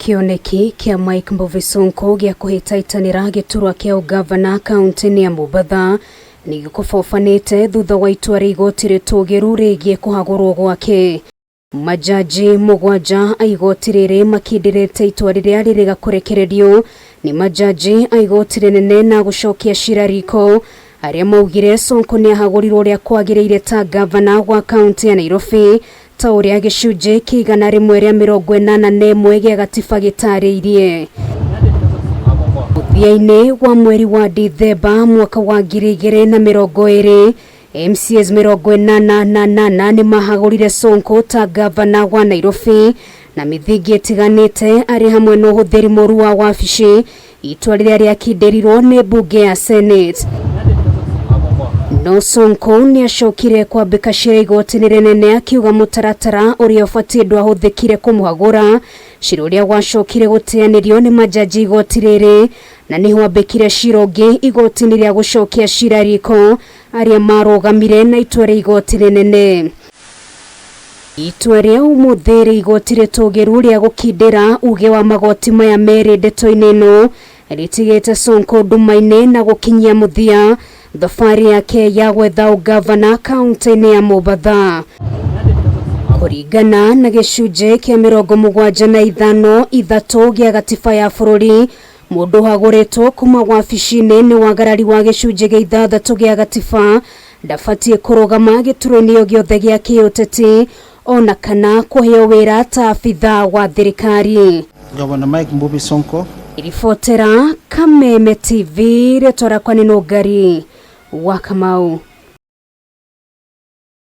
Kĩoneki kĩa Mike Mbuvi Sonko gĩa kũhĩtahĩtanĩra gĩturwa kĩa ũgavana kaunti-inĩ ya Mombatha nĩ gĩkobobanĩte thutha wa itua rĩa igoti rĩtũgĩru rĩgiĩ kũhagũrwo gwake. Majaji mũgwanja a igoti rĩrĩ makindĩrĩte itua rĩrĩa rĩrĩga kũrekererio nĩ majaji a igoti rĩnene na gũcokia cira riko arĩa maugire Sonko nĩ ahagũrirwo ũrĩa kwagĩrĩire ta gavana wa kaunti ya Nairobi ta ũrĩa gĩcunjĩ kĩa 181 gĩa gatiba gĩtarĩirie. Mũthia-inĩ wa mweri wa Dithemba mwaka wa 2020, MCAs 88 nĩ mahagũrire Sonko ta gavana wa Nairobi na mĩthingi ĩtiganĩte arĩ hamwe na ũhũthĩri mũru wa wabici, itua rĩrĩa rĩakindĩrirwo nĩ mbunge ya Senate. No Sonko nĩ acokire kwambĩka cira igoti-inĩ rĩnene akiuga mũtaratara ũrĩa ũbatiĩ ndwahũthĩkire kũmũhagũra, cira ũrĩa wacokire gũteanĩrio nĩ majaji igoti rĩrĩ na nĩho ambĩkire cira ũngĩ igoti-inĩ rĩa gũcokia cira riko arĩa marũgamire na itua rĩa igoti rĩnene. Itua rĩa ũmũthĩ rĩa igoti rĩtũgĩru rĩa gũkindĩra uge wa magoti maya merĩ ndeto-inĩ ĩno rĩtigĩte Sonko nduma-inĩ na gũkinyia mũthia thabarĩ yake ya gwetha ũgavana kaunti-inĩ ya Mombatha. Kũringana na gĩcunjĩ kĩa 75(3) gĩa gatiba ya bũrũri, mũndũ ũhagũrĩtwo kuma wabici-inĩ nĩ wagarari wa gĩcunjĩ gĩa ithathatũ gĩa gatiba ndabatiĩ kũrũgama gĩturwa-inĩ o gĩothe gĩa kĩũteti ona kana kũheo wĩra ta abithaa wa thirikari. Governor Mike Mbuvi Sonko. Ribotera Kameme TV, rĩtwa rĩakwa nĩ Nũngari wa Kamau.